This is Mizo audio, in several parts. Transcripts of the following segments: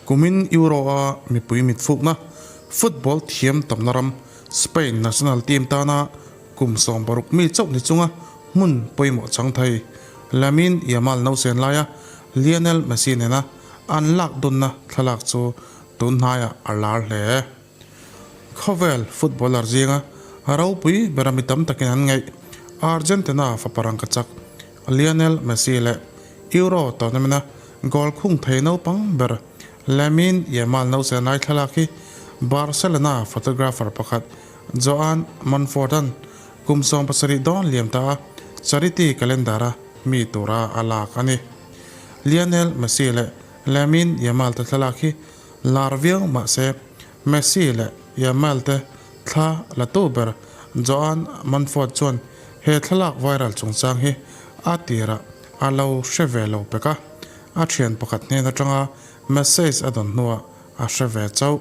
Kumin Euro-a mipui mitfukna football thiam tamna ram Spain national team tana kum 60 mi chauh ni chunga hmun pawimawh chang thei Lamine Yamal nausen laia Lionel Messi nena an lak dunna thlalak chu tun hnaiah a lar hle. Khawvel footballer zinga ropui bera mi tam takin an ngaih Argentina fapa rangkachak Lionel Messi leh Euro tournament-a goal khung thei naupang ber Lamine Yamal nausen lai thlalak hi Barcelona photographer pakhat Joan Monfort-a'n kum 70 dawn liam ta a charity calendar-a mi tura a lak a ni. Lionel Messi leh Lamine Yamal te thlalak hi lar viau mah se Messi leh Yamal te thla la tu ber Joan Monfort chuan he thlalak viral chungchang hi a tirah a lo hre ve lo pek a, a thian pakhat hnen atanga message a dawn hnuah a hre ve chauh.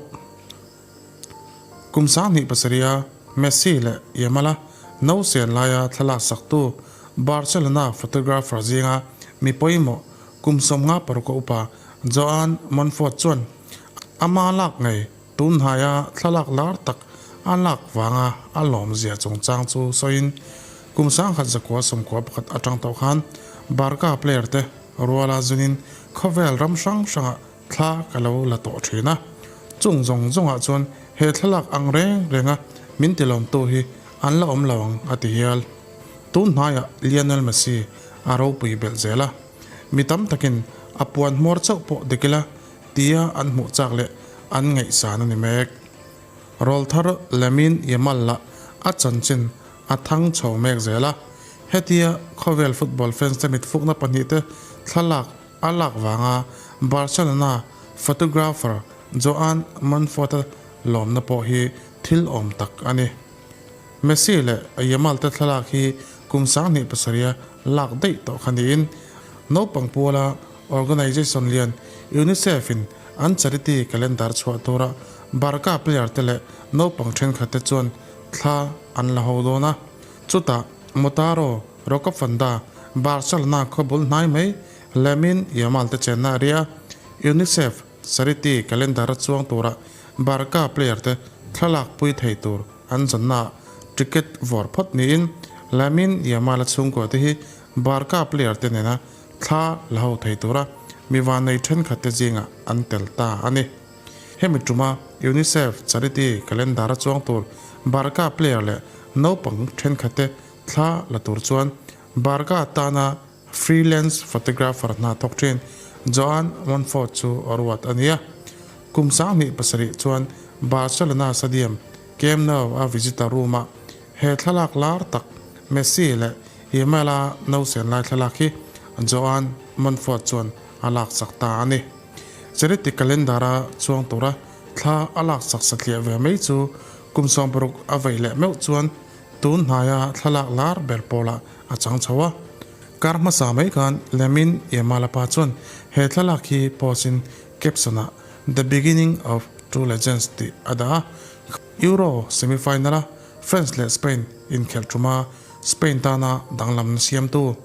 Kum 27 a Messi leh Yamal-a nausen laia thlalak saktu Barcelona photographer zinga mi pawimawh kum 56 a upa Joan Monfort chuan ama lak ngei Tunhnaia thlalak lar tak a lak vanga a lawmzia chungchang chu sawiin kum 1991 atang tawh khan Barca player te ruala zunin khawvel ram hrang hrangah thla ka lo la tawh thin a. Chung zawng zawngah chuan he thlalak ang reng renga min tilawmtu hi an la awm lo ang a ti hial. Tunhnaiah Lionel Messi a ropui belh zel a. Mi tam takin a puan hmawr chauh pawh dik ila tia an hmuh chak leh an ngaihsan a ni mek. Rawlthar Lamine Yamal lah a chanchin a thang chho mek zel a, hetia khawvel football fans te mitfukna pahnih te thlalak a lak vanga Barcelona photographer Joan Monfort-a lawmna pawh hi thil awm tak a ni. Messi leh Yamal te thlalak hi kum 27 a lak daih tawh kha niin naupang puala Organization lian UNICEF in an charity calendar chhuah tura Barca player te leh naupang thenkhat te chuan thla an la ho dawn a. Chutah Motaro, Rocafonda, Barcelona khawbul hnai mai Lamine Yamal te chenna a ria. UNICEF charity calendar a chuang tura Barca player te thlalak pui thei tur an zawnnaah ticket vawr phawt niin Lamine Yamal a chhungkua te hi Barca player te nena Thla la ho thei tura mi vannei thenkhat te zingah an tel ta a ni. Hemi tuma UNICEF Charity Calendar a chuang tur Barca player leh naupang thenkhat te thla la tur chuan Barca tana freelance photographer hna thawk thin Joan Monfort chu a ruat a ni a. Kum 27 chuan Barcelona Stadium Camp Nou a visitor room-ah he thlalak lar tak Messi leh Yamal-a nausen lai thlalak hi Joan Monfort chuan a laksak ta a ni. Charity calendar-a chuang tura thla a laksak satliah ve mai chu kum 60 a vei leh meuh chuan tun hnaia thlalak lar ber pawlah a chang chho a. Kar hmasa mai khan Lamine Yamal-a pa chuan he thlalak hi post-in caption-ah The beginning of true legends tih a dah a. Euro semi-final-a France leh Spain inkhelh ṭuma Spain tana danglamna siamtu,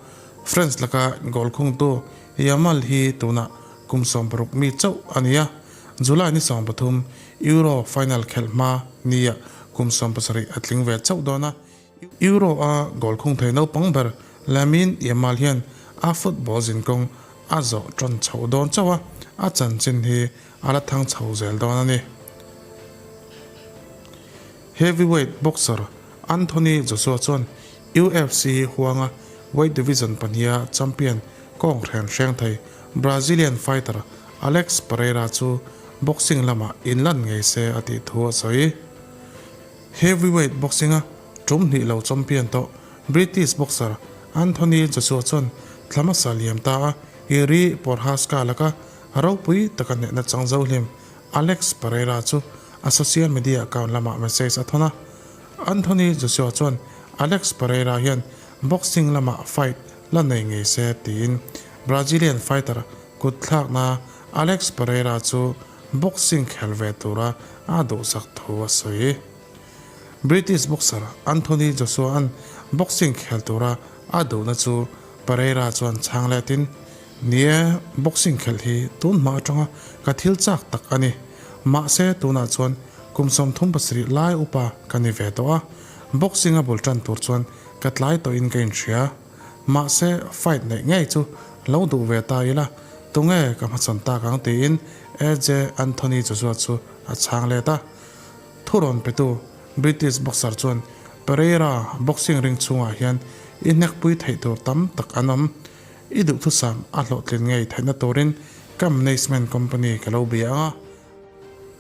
France laka goal khungtu Yamal hi tunah kum 60 mi chauh a ni a, July ni 13 Euro final khelh hma nia kum 70 a tling ve chauh dawn a. Euro-a goal khung thei naupang ber Lamine Yamal hian a football zinkawng a zawh ṭawn chhoh dawn chauh a, a chanchin hi a la thang chho zel dawn a ni. Heavyweight boxer Anthony Joshua chuan UFC huanga weight division pahniha champion kawng hren hreng thei Brazilian fighter Alex Pereira chu boxing lamah inlan ngei se a tih thu a sawi. Heavyweight boxing-a tum hnih lo champion tawh British boxer Anthony Joshua chuan thla hmasa liam ta a Iri Prochazka laka ropui taka hnehna chang zo hlim Alex Pereira chu a social media account lamah message a thawn a. Anthony Joshua chuan Alex Pereira hian boxing lamah fight la nei ngei se tiin Brazilian fighter kut thlakna Alex Pereira chu boxing khel ve tura a duhsak thu a sawi. British boxer Anthony Joshua-a'n boxing khel tura a duhna chu Pereira chuan chhang letin. Ni e, boxing khelh hi tun hma atanga ka thil chak tak a ni. Mahse, tunah chuan kum 37 lai upa ka ni ve tawh a, boxing a bul tan tur chuan ka tlai tawhin ka inhria. Mahse, fight neih ngei chu lo duh ve ta ila, tunge ka hmachhawn tak ang tiin AJ Anthony Joshua chu a chhang let a. Thurawn petu British boxer chuan Pereira boxing ring chhungah hian i hnekpui theih tur tam tak an awm. I duhthusam a hlawhtlin ngei theihna turin ka management company ka lo bia ang a,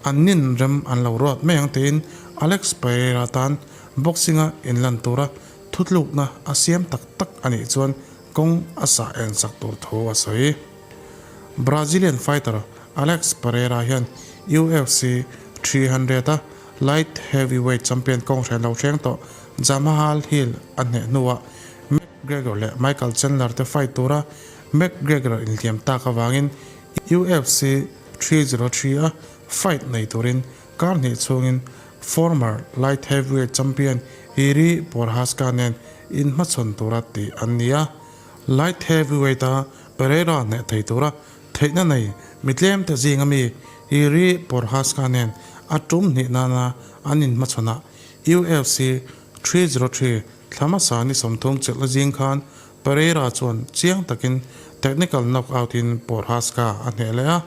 an nin rem an lo ruat mai ang tiin Alex Pereira tan boxing-a inlan tura thutlukna a siam tak tak a nih chuan kawng a sah en sak tur thu a sawi. Brazilian fighter Alex Pereira hian UFC 300 a light heavyweight champion kawng hren lo hreng tawh Jamahal Hill a hneh hnuah McGregor leh Michael Chandler te fight tura McGregor inhliam tak avangin UFC 303 a fight nei turin kar hnih chhungin former light heavyweight champion Jiri Prochazka nen inhmachhawn tura tih an ni a. Light heavyweight a Pereira hneh thei tura theihna nei mi tlem te zinga mi Jiri Prochazka nen a tum hnih nana an inhmachhawnah UFC 303 Thla hmasa ni 30 chilhna zing khan Pereira chuan chiang takin technical knockout in Prochazka a hneh leh a.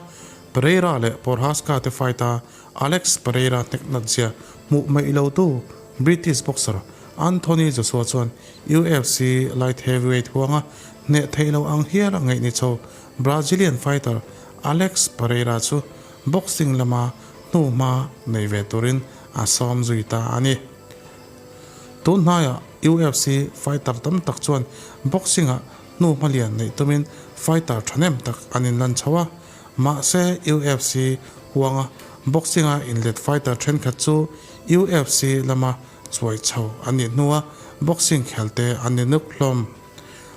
Pereira leh Prochazka te fight a Alex Pereira hnek nat zia hmuh hmeih lo tu British boxer Anthony Joshua chuan UFC light heavyweight huanga hneh theih lo ang hial a ngaih ni chho Brazilian fighter Alex Pereira chu boxing lama hnuhma nei ve turin a sawm zui ta a ni. Tun hnaiah UFC fighter tam tak chuan boxing-ah hnu hmalian neih tumin fighter thahnem tak an inlan chho a. Mahse, UFC huanga boxing-a inlet fighter thenkhat chu UFC lama chuai chho an nih hnua boxing khelte an ni nuk hlawm.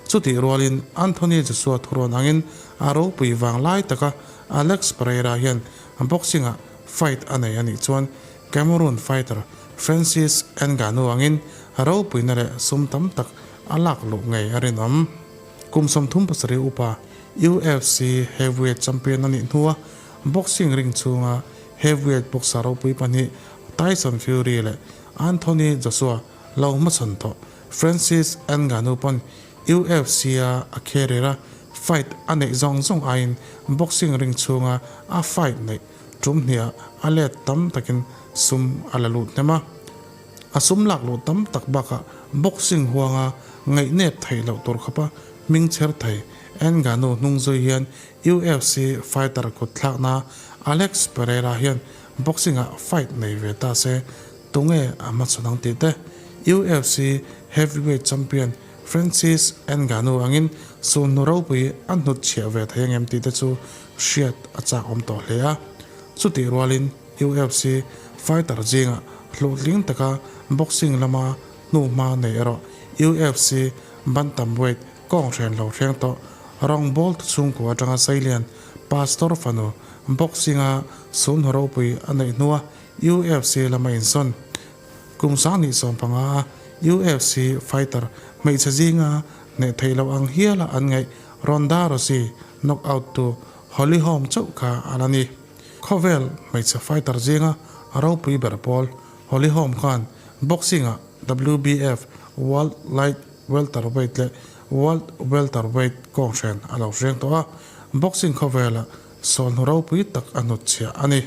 Chutih rualin Anthony Joshua thurawn angin a ropui vang lai taka Alex Pereira hian boxing-ah fight a nei a nih chuan Cameroon fighter Francis Ngannou angin ropuina leh sum tam tak a lak luh ngei a rinawm. Kum 37 upa UFC heavyweight champion a nih hnua boxing ring chhunga heavyweight boxer ropui pahnih Tyson Fury leh Anthony Joshua lo hmachhawn tawh Francis Ngannou pawn UFC-a a career a fight a neih zawng zawng aiin boxing ring chhunga a fight neih Tum hniah a let tam takin sum a la lut hnem a, a sum lak luh tam tak bakah boxing huanga ngaihnep theih loh tur khawpa hming chher thei Ngannou hnung zui hian UFC fighter kut thlakna Alex Pereira hian boxing-ah fight nei ve ta se tunge a hmachhawn ang tih te, UFC heavyweight champion Francis Ngannou angin sulhnu ropui a hnutchhiah ve thei angem tih te chu hriat a chak awm tawh hle a. Chutih rualin UFC fighter zingah hlawhtling taka boxing lama hnuhma nei erawh UFC bantamweight kawng hren lo thleng tawh rawngbawl tu chhungkua atanga Seilian Pastor fanu boxing-a sulhnu ropui a neih hnua UFC lama insawn kum 2015 a UFC fighter hmeichhe zinga hneh theih loh ang hiala an ngaih Ronda Rousey Knockout tu Holly Holm chauh kha a la ni. Khawvel hmeichhe fighter zinga a ropui ber pawl Holly Holm khan boxing-ah WBF World Light Welterweight leh World Welterweight kawnghren a lo hreng tawh a, boxing khawvelah sawlhnu ropui tak a hnutchhiah a ni.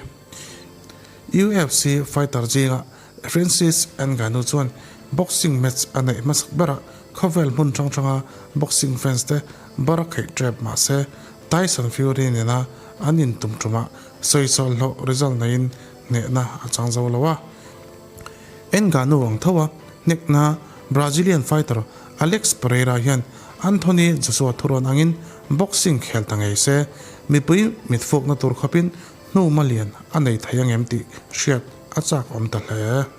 UFC fighter zinga Francis Ngannou chuan boxing match a neih hmasak berah khawvel hmun hrang hranga boxing fans te bar a kheih tep mah se Tyson Fury nena an intum tumah sawisawl hlawh result neiin hnehna a chang zo lo a. Ngannou ang tho a hnekna Brazilian fighter Alex Pereira hian Anthony Joshua thurawn angin boxing khel ta ngei se mipui mitfukna tur khawpin hnu malian a nei thei angem tih hriat a chak awm ta hle.